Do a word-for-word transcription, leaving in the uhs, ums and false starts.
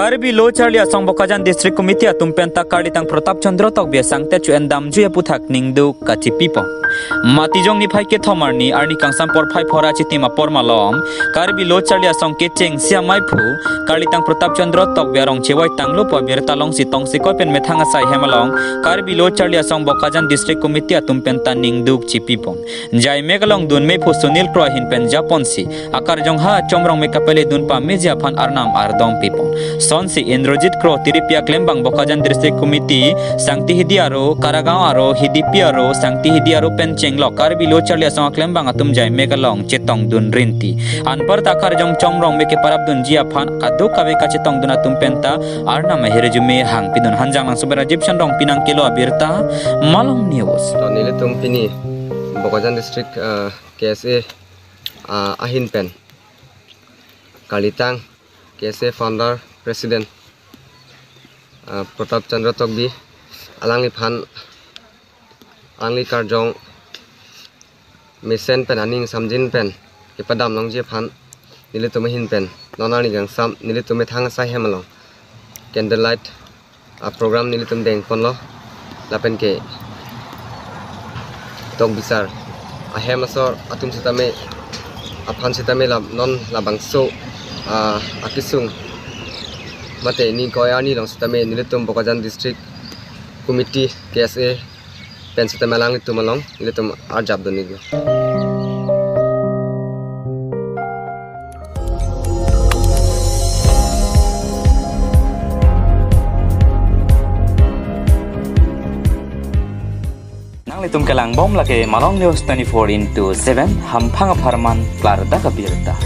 Karbi Lo Charli Asong Bokajan District Committee atum penta Karlitang Pratap Chandra Tokbi asangtet chu-en damjui aputhak ningduk kachipipon. Matijong niphai kethom arni, arni kangsam porphai phora chitim apor malom, Karbi Lo Charli Asong kecheng sia maiphu Karlitang Pratap Chandra Tokbi arong chevoi tanglo pu abirta alongsi tongsekot pen methang asai hem along Karbi Lo Charli Asong Bokajan District Committee atum penta ningduk chipipon. Jaimek along dun mephu Sunil Kro ahin pen japonsi akarjong ha Chomrong Mek kapele dun pameji aphan arnam ardom pipon. Sonsi Indrajit Kro tiripi aklembang Bokajan District Committee, Sangti Hidi aro, Karagaon aro, Hidipi aro, Sangti Hidi aro pen chenglok Karbi Lo Charli Asong aklembang atum Jaimek along chetongdun rinti. Anparta akarjong Chomrong Mek keparap dunji aphan kadokave kachetongdun atum penta arnam ahirjume hangpidun. Hanjanglangso pen Rajiv Shanrong pinang kelo abirta Malong News. To nelitum pini Bokajan District, uh, K S A, uh, ahin pen Karlitang K S A founder president, uh, Pratap Chandra Tokbi alangliphan, alangli karjong mesen pen aning samjin pen kepadam longji aphan nelitum ahin pen non arni kangsam nelitum methang asai hem along candlelight a program nelitum dengponlo. Lapen ke tok bisar ahem asor atum sitame aphan sitame la non labangso, ah, akisung mate ni koyani along sitame nelitum Bokajan District Committee K S A pen sitame alanglitum along nelitum arjap dun iklo. Nanglitum kelangbom lake Malong News twenty-four into seven, hamphang apharman klardak abirta.